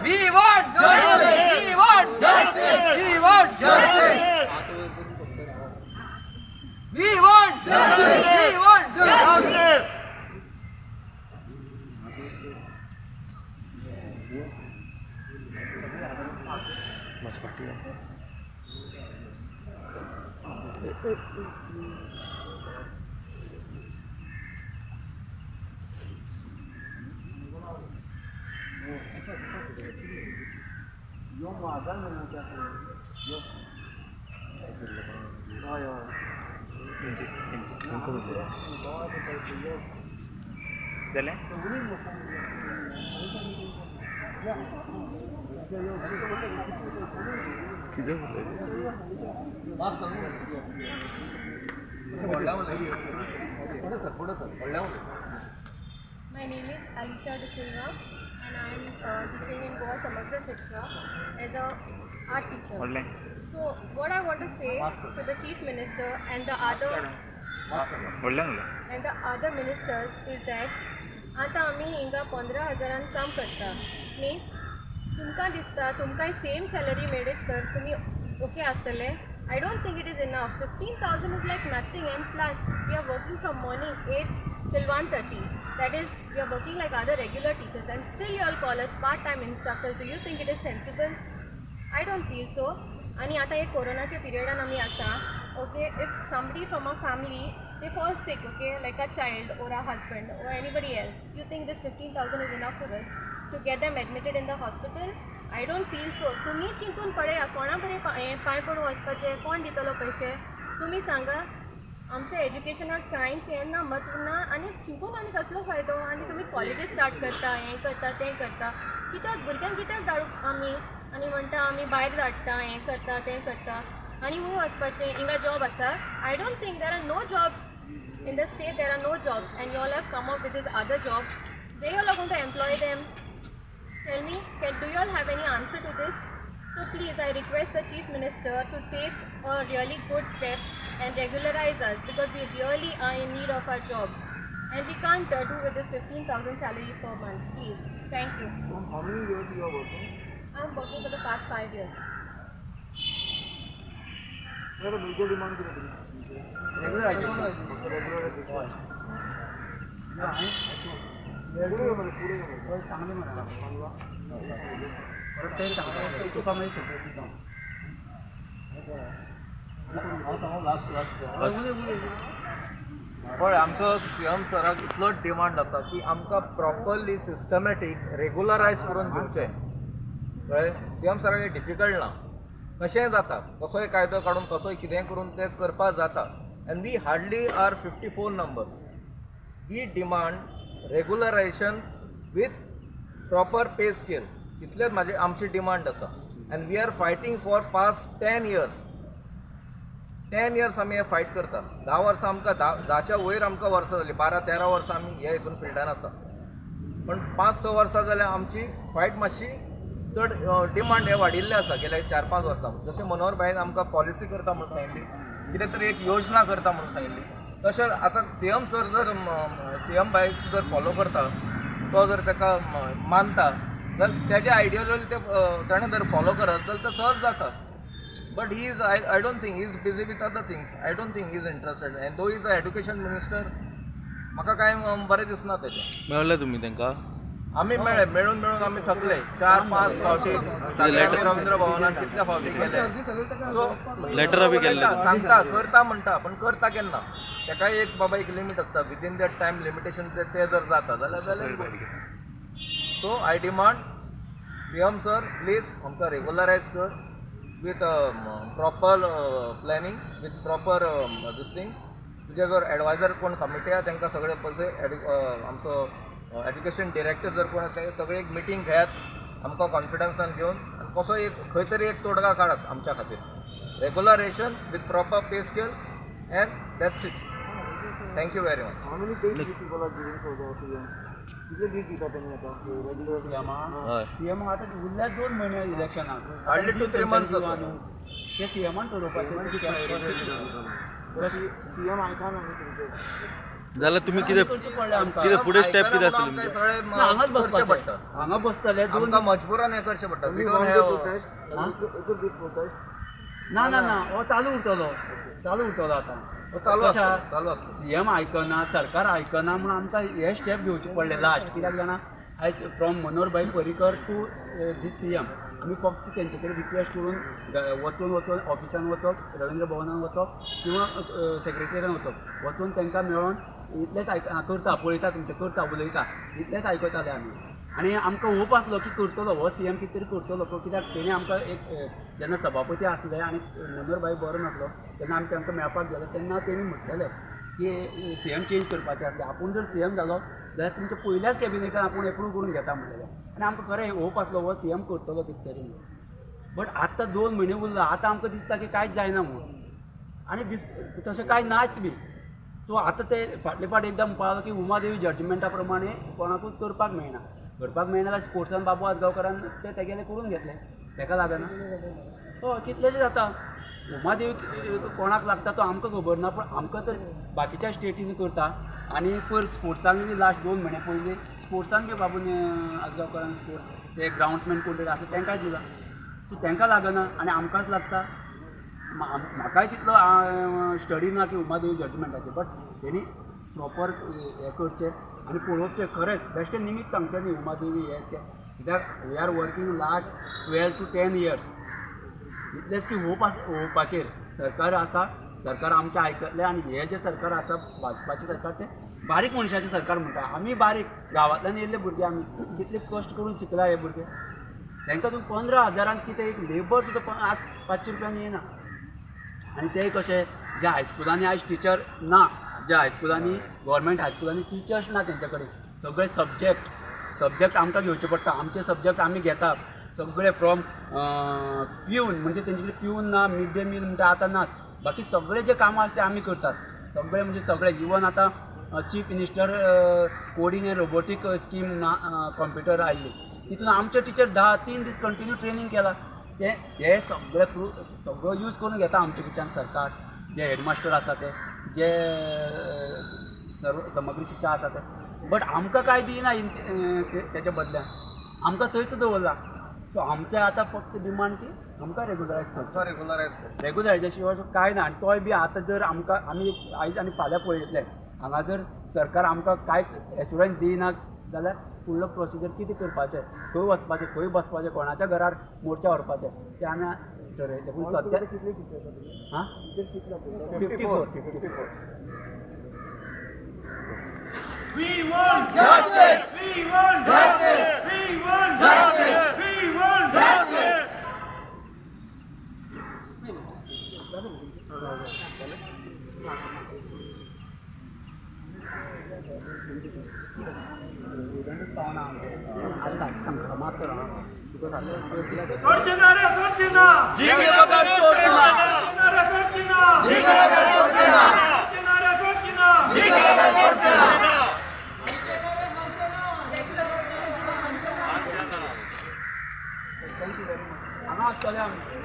We want justice. We want justice. We want justice. We want justice. We want justice. My name is Alisha D'Silva and I am teaching in Goa Samagra Shiksha as a art teacher. So what I want to say to the Chief Minister and the other and the other ministers is that आतां आमी हिंगा 15,000 काम करता न्ही, तुमकां दिसता तुमकांय same salary मेळत तर तुमी ओके आसतले? I don't think it is enough. 15,000 is like nothing, and plus we are working from morning 8 till 1:30. That is, we are working like other regular teachers, and still you all call us part-time instructors. Do you think it is sensible? I don't feel so. आनी आतां हे कोरोनाच्या पिरियडान आमी आसा. Okay, if somebody from a family, they fall sick, okay, like a child or a husband or anybody else, you think this 15,000 is enough for us to get them admitted in the hospital? I don't feel so. तुमी चिंतून पळया, कोणा बरें पांय पडून वचपाचें, कोण दितलो पयशे तुमी सांगा. आमच्या एज्युकेशनाक कांयच हें ना, म्हत्व ना, आनी शिकून आनी कसलो फायदो? आनी तुमी कॉलेजीस स्टार्ट करता, हें करता, तें करता, कित्याक भुरग्यांक कित्याक धाडूंक आमी? आनी म्हणटा आमी भायर धाडटा, हें करता, तें करता, आनी खंय वचपाचें? हिंगा जॉब आसा? I don't think. There are no jobs in the state. There are no jobs, and you all have come up with this other jobs. Where you all are going to employ them? Tell me, do you all have any answer to this? So please, I request the Chief Minister to take a really good step and regularize us, because we really are in need of our job and we can't do with this 15,000 salary per month. Please, thank you. How many years you are working? I am working for the past 5 years. What are major demand? Regularization. पळय, आमचो C M सराक इतलो demand आसा की आमकां properly systematic रेगुलरायज करून दिवचें. कळ्ळें? सी एम सराक हें डिफिकल्ट ना, कशेंय जाता, कसोय कायदो काडून कसोय कितेंय करून तें करपाक जाता. And we hardly are 54 numbers. We demand regularization with proper pay scale. इतलेच म्हाजे आमची डिमांड आसा. And we are fighting for past 10 years. 10 years आमी हे फायट करता. 10 वर्सां आमकां, 10च्या वयर आमकां वर्सां जालीं, 12-13 वर्सां आमी हे हितून फिल्डान आसा. पण 5-6 वर्सां जाल्यार आमची फायट मातशी चड डिमांड हे वाडिल्ले आसा गेल्या 4-5 वर्सां. जशें मनोहर भाईन आमकां पॉलिसी करता म्हणून सांगिल्ली, कितें तरी एक योजना करता म्हणून सांगिल्ली, तशेंच आतां सी एम सर जर सी एम भाई जर फॉलो करता, तो जर ताका मानता जाल्यार तेजे आयडियोलॉजी ते ताणें जर फॉलो करत जाल्यार तें सहज जाता. But he is, I don't think he is busy with other things. I don't think he is interested. And though he is a education minister, म्हाका कांय बरें दिसना तेजें. मेळ्ळे तुमी तांकां? आमी मेळ्ळे, मेळून मेळून आमी थकले. 4-5 फावटी सगळे रवींद्र भवनान कितल्या फावटी गेले. सो लेटरां बी केल्ले? सांगता करता म्हणटा, पण करता केन्ना? तेकाय एक बाबा एक लिमीट आसता, विदीन that time limitation ते जर जाता जाल्यार जाल्यार. So I demand C M sir, please आमकां रेगुलरायज कर with proper planning, with proper this thing. तुजे जर एडवायजर कोण कमिटी आहा तांकां सगळे पळय, आमचो एज्युकेशन डिरेक्टर जर कोण आसा सगळे एक मिटींग घेयात, आमकां कॉन्फिडन्सान घेवन आनी कसो एक खंय तरी एक तोडगा काडात आमच्या खातीर. Regularization with proper pay scale and that's it. Thank you very much. How many days you people are giving for the CM? कितले दीस दिता तेमी आतां रेग्युलर? हय. सीएम आतां उरल्या 2 म्हयने इलेक्शनाक. हार्डली 2-3 months आसा. ते सीएमान ठरोवपाचें. सीएम आयकना न्ही तुमचें. जाल्यार तुमी कितें कितें फुडें स्टेप कितें आसतली? हांगाच बसपाचें, हांगा बसतले, आमकां मजबुरान हें करचें पडटा. ना ना ना, हो चालू उरतलो, चालू उरतलो. आतां चालू आसता. सीएम आयकना, सरकार आयकना म्हूण आमकां हे स्टेप घेवचे पडले लास्ट. कित्याक जाणा, आयज from Manohar bhai Parrikar to this CM आमी फक्त तेंचे कडेन रिक्वेस्ट करून वचून वचून ऑफिसान वचप, रवींद्र भवनान वचप किंवा सेक्रेटरीन वचप, वचून तांकां मेळोन इतलेंच आयक करता, पळयता, तुमचें करता, उलयता, इतलेंच आयकताले आमी. आनी आमकां होप आसलो की करतलो हो सीएम, कितें तरी करतलो. कित्याक तेणी आमकां एक जेन्ना सभापती आसले आनी मनोहर भाई बरो नासलो तेन्ना आमी तांकां मेळपाक गेले तेन्ना तेणी म्हटलेलें की सीएम चेंज करपाचें आसलें, आपूण जर सीएम जालो जाल्यार तुमच्या पयल्याच कॅबिनेटान आपूण एप्रूव करून घेता म्हणलेलें. आनी आमकां खरें होप आसलो हो सीएम करतलो कितें तरी. बट आतां 2 म्हयने उरला, आतां आमकां दिसता की कांयच जायना म्हूण, आनी दीस तशें कांय नाच बी. सो आतां ते फाटले फाट एकदां म्हणपाक की उमादेवी जजमेंटा प्रमाणे कोणाकूच करपाक मेळना, करपाक मेळना जाल्यार स्पोर्ट्सान बाबू आजगांवकारान ते तेगेले करून घेतले, तेका लागना. हय, कितलेशें जाता. उमादेवी कोणाक लागता तो आमकां खबर ना, पण आमकां तर बाकीच्या स्टेटीन करता. आनी पयर स्पोर्ट्सान बी लास्ट 2 म्हयने पयलीं स्पोर्ट्सान बी बाबून आजगांवकारान स्पोर्ट्स ते ग्रावंड्समॅन कोण तरी आसता तांकांय दिला, सो तांकां लागना आनी आमकांच लागता. म्हाकाय तितलो स्टडी ना की उमादेवी जजमेंटाचेर, बट तेणी प्रोपर हें करचें आनी पळोवचें. खरेंच बेश्टें निमीत सांगचें न्ही उमादेवी हें तें, कित्याक we are working last 12 to 10 years. इतलेंच की होप आसा, होपाचेर सरकार आसा, सरकार आमचें आयकतलें. आनी हें जें सरकार आसा भाजपाचें सरकार तें बारीक मनशाचें सरकार म्हणटा. आमी बारीक गांवांतल्यान येयल्ले भुरगे, आमी कितले कश्ट करून शिकला हे भुरगे, तांकां तुमी 15,000 कितें एक लेबर सुद्दां आज 500 रुपयान येना. आनी ते कशे ज्या हायस्कुलांनी आयज टिचर ना, ज्या हायस्कुलांनी गव्हर्मेंट हायस्कुलांनी टिचर्स ना तेंच्या कडेन, सगळे सब्जेक्ट आमकां घेवचे पडटा. आमचे सब्जेक्ट आमी घेता सगळे फ्रॉम प्यून, म्हणजे तेंचे कडेन प्यून ना, मिड डे मील म्हणटा आतां नाच, बाकी सगळे जे कामां आसा ते आमी करतात सगळे, म्हणजे सगळे. इवन आतां chief minister coding and robotic scheme ना कंप्युटर आयली, तितून आमचे टिचर 3 दीस कंटिन्यू ट्रेनींग केलां. ते हे सगळे सगळो यूज करून घेता आमचे कडच्यान सरकार, जे हेडमास्टर आसा ते, जे सर्व समग्र शिक्षा आसा ते, बट आमकां कांय दिना तेच्या बदल्यान, आमकां थंयच दवरला. सो आमचें आतां फक्त डिमांड की आमकां रेगुलरायज करचो, रेगुलरायजा शिवाय कांय ना. आनी तोय बी आतां जर आमकां आमी आयज आनी फाल्यां पळयतले हांगा जर सरकार आमकां कांयच एश्युरन्स दिना जाल्यार फुडलो प्रोसिजर कितें करपाचें, खंय वचपाचें, खंय बसपाचें, कोणाच्या घरार मोर्चा व्हरपाचें तें आमी ठरयतले. पूण सद्या हां 54. We want justice! We want justice! We want justice! We want justice! हांगा आसतले आमी.